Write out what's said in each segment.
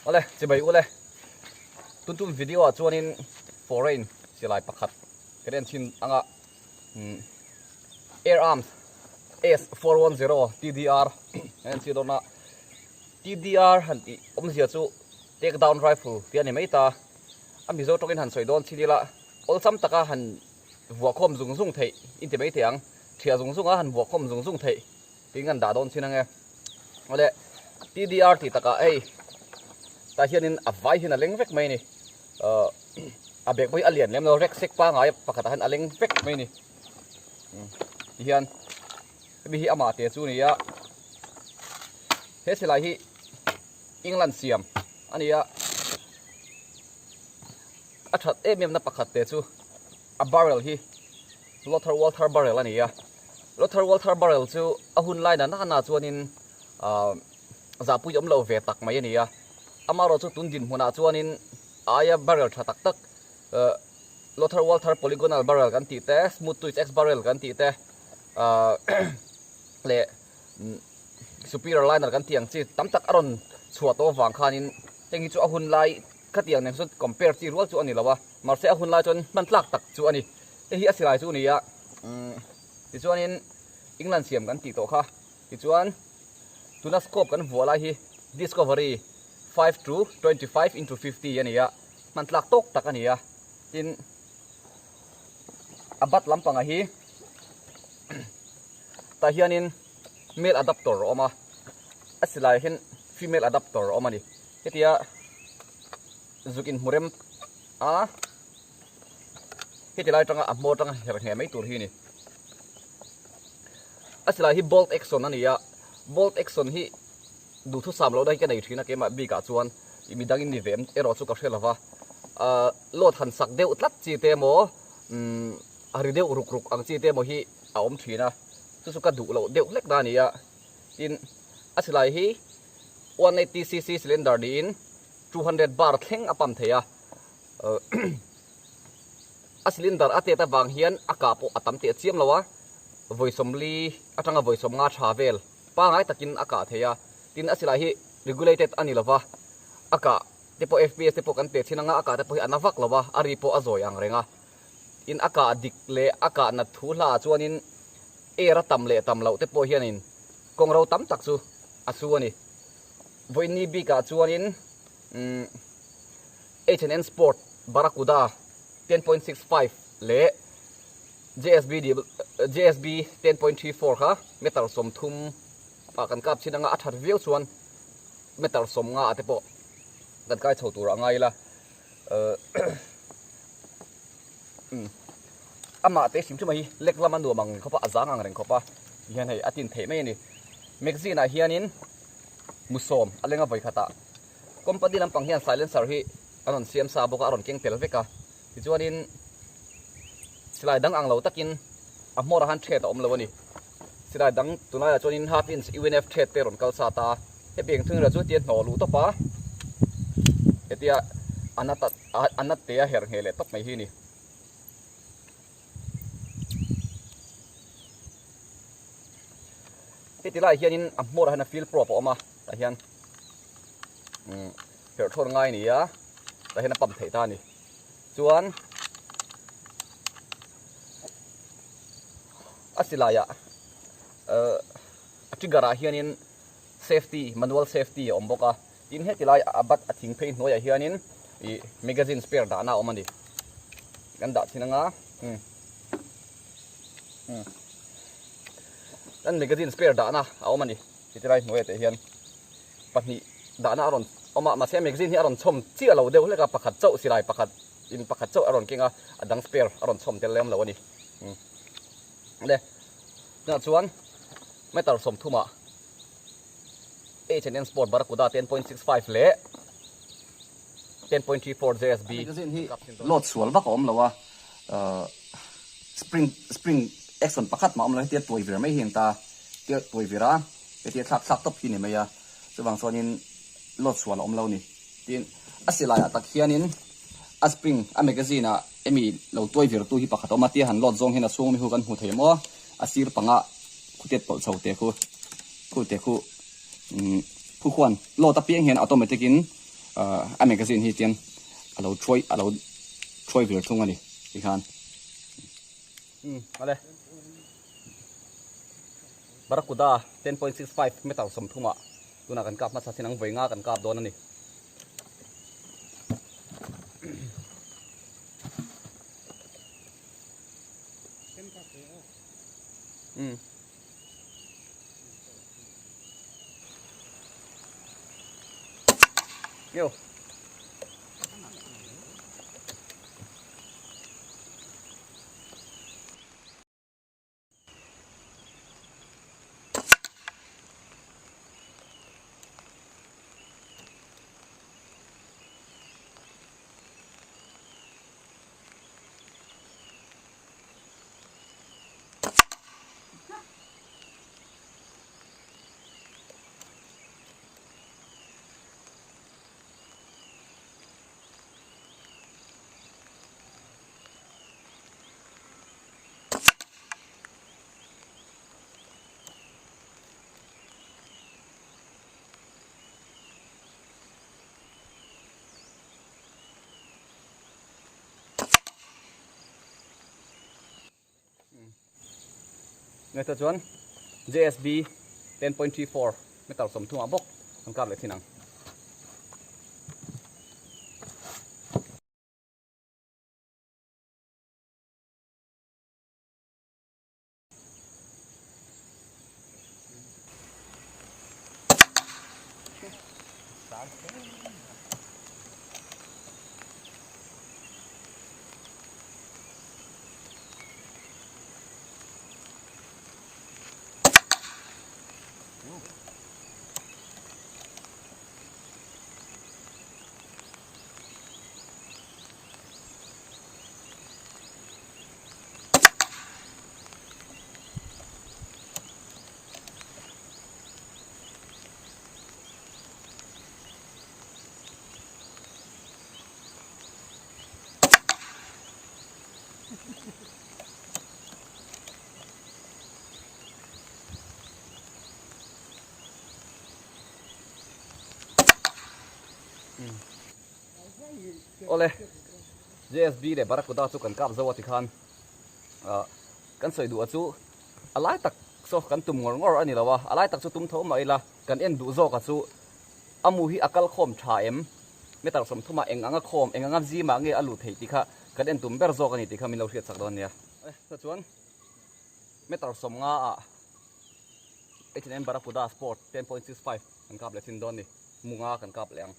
Awle, chibai ule. Tun tum video ah chuanin foreign silai pakhat kan en thin anga Air Arms S410 TDR kan en chhin dawn a. TDR han tih awmzia chu Take Down Rifle tih a ni mai ta. A Mizo tawngin han sawi dawn chin ila awlsam taka han vuahkhawm zung zung theih inti mai thei ang. Thiah zung zunga han vuahkhawm zung zung theih. Tin kan dah dawn chin ange. Awle TDR tih takah hei tah hianin a vai hian a leng vek mai a ni. Ahh a bag pawh hi a lian lem lo rek sek pangai pakhatah hian a leng vek mai a ni. Tihian hemi hi amah te chu a ni a. He silai hi England siam a ni a. A that em em na pakhat te chu a barrel hi Lothar Walther barrel a ni a. Lothar Walther barrel chu a hun lai na na chuanin ahh zahpui awm lo ve tak mai a ni a. Amaherawh chu tun dinhmunah chuanin a aia barrel tha tak tak ahh Lothar Walther polygonal barrel kan tih te, smooth twist X barrel kan tih te ahh leh superior liner kan tih ang chi tam tak a rawn chhuah tawh avang khanin heng hi chu a hun lai khatiang nen chuan compare chi rual chu a ni lo a. Mahse a hun lai chuan hman tlak tak chu a ni. Hei hi a silai chu a ni a, tichuanin England siam kan tih tawh kha. Tichuan tuna scope kan vuah lai hi Discovery 5 to 25 into 50 a ni a, hman tlak tawk tak a ni a. Tin, a bat lampangah hi tah hianin male adapter a awm a, a silai hian female adapter a awm a ni. Hetia zuk inhmu rem a, heti lai atanga a hmawr atanga her ngheh mai tur hi a ni. A silai hi bolt action a ni a, bolt action hi duhthusam lohna hi ka nei thin a keimah bikah chuan ih midang in ni ve em erawh chu ka hre lova, ahh load han sak deuh tlat chi te emaw umm a ri deuh ruk ruk ang chi te emaw hi a awm thin a, chu chu ka duh loh deuh hlek na a ni a, tin a silai hi 180cc cylinder niin 200 bar thleng a pump thei a, a cylinder a tet avang hian a kah pawh a tam teh chiam lo a, vawi sawmli atanga vawi sawmnga tha vel pangai takin a kah thei a, tin a silai hi regulated a ni lova, a kah te pawh fps te pawh kan pe chhin anga a kah te pawh hi a na vak lo a, a ri pawh a zawi ang reng a, tin a kah dik leh a kah nat thu hla ah chuanin air a tam leh tam loh te pawh hianin kawng ro tam tak chu a su a ni. Vawiinni bikah chuanin H&N Sport Barracuda 10.65 leh JSB JSB 10.34 kha meter 30 ah kan kap chin anga a that viau chuan meter 50 ah te pawh kan kai chho tur a ngai ila. Amah te hrim hrim a hi lek lama nuam ang reng khawp a, a zang ang reng khawp a tihian hei a tin theih mai a ni. Magazine ah hianin Musawm a lenga vawi khatah company lampang hian silencer hi a rawn siam sa bawk a, a rawn keng tel vek a. Tichuanin silai dang ang lo takin a hmawrah han thread a awm lo a ni. Silai dang tunlaiah chuanin half inch UNF thread te a rawn kal sa ta a. Heti eng thung erawh chu tia hnawh luh tawp a, hetia a nat a nat te a herh ngheh leh tawp mai hi a ni. Heti lai hianin a hmawrah hian a field probe a awm a, tah hian umm herh thawn ngai a ni a, tah hian a pump theih ta a ni. Chuan a silaiah ehh a trigger ah hianin safety manual safety a awm bawk a, tin heti lai a bat a thing phei hnuaiah hianin ih magazine spare dahna a awm a ni. Kan dah thin anga umm. Kan magazine spare dahna a awm a ni heti lai hnuaiah teh hian pahnih dahna a rawn awm a mahse magazine hi a rawn chhawm chiah lo deuh hlek a pakhat chauh silai pakhat in pakhat chauh a rawn keng a a dang spare a rawn chhawm tel lem lo a ni le tunah chuan meter 30 ah H&N Sport Barracuda 10.65 leh 10.34 JSB Magazine hi load sual vak a awm lo a, spring spring action pakhat mah a awm lo hetia tuai vir mai hi an ta tia tuai vir a hetia thlak thlak tawp hi a ni mai a chuvang chuanin load sual a awm lo a ni tin a silai ah tak hianin a spring a magazine ah emi lo tuai vir tu hi pakhat a awm a tia han load zawng hian a chhung ami hu kan hmu thei maw a sir panga khutet tawlh chho te khu khu te khu umm khu khuan load apiang hian automatic in. A magazine hi tian a lo thuai a lo thuai vir thung a ni tikhan. Umm ale. Barracuda 10.65 meter 30 ah tunah kan kap hmasa sin ang vawi nga kan kap dawn a ni. Umm. Yo. Ngaihtuah chuan JSB 10.34 meter 30 ah bawk an kap leh thin ang. Awle JSB leh Barracuda chu kan kap zo a tikhan kan sawi duh a chu a lai tak saw kan tum ngawr ngawr a ni lo a, a lai tak chu tum tho mah ila kan en duh zawk a chu a mu hi a kal khawm tha em meter 30 ah eng anga khawm eng anga zimah nge a luh theih tih kha kan en tum ber zawk a ni tih kha min lo hriat chak dawn nia. Chuan meter 50 ah H&M Barracuda Sport 10.65 kan kap leh thin dawn a ni, munga kan kap leh ang.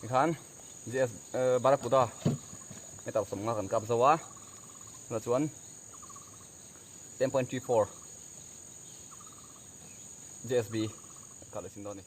Tikhan JS Barracuda meter 50 kan kap zo a tunah chuan 10.34 JSB kan kap leh chin dawn a ni.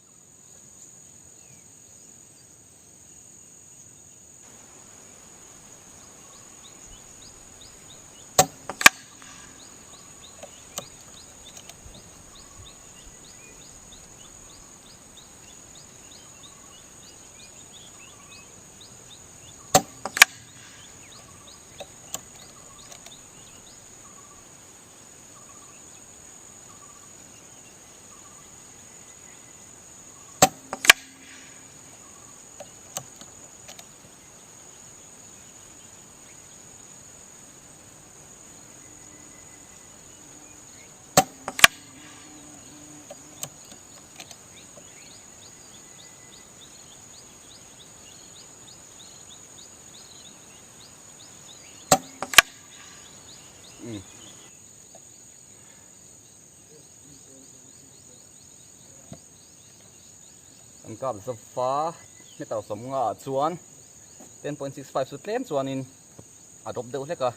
Umm. Kan kap zafa meter 50 ah chuan 10.65 chu tlem chuanin a drop deuh hlek a,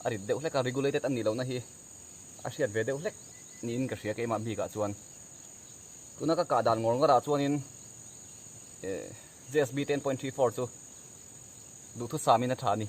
a rit deuh hlek a, regulated a nih lohna hi a hriat ve deuh hlek niin ka hria keimah bikah chuan. Tuna ka kah dan ngawr ngawrah chuanin JSB 10.34 chu duhthusam in a tha a ni.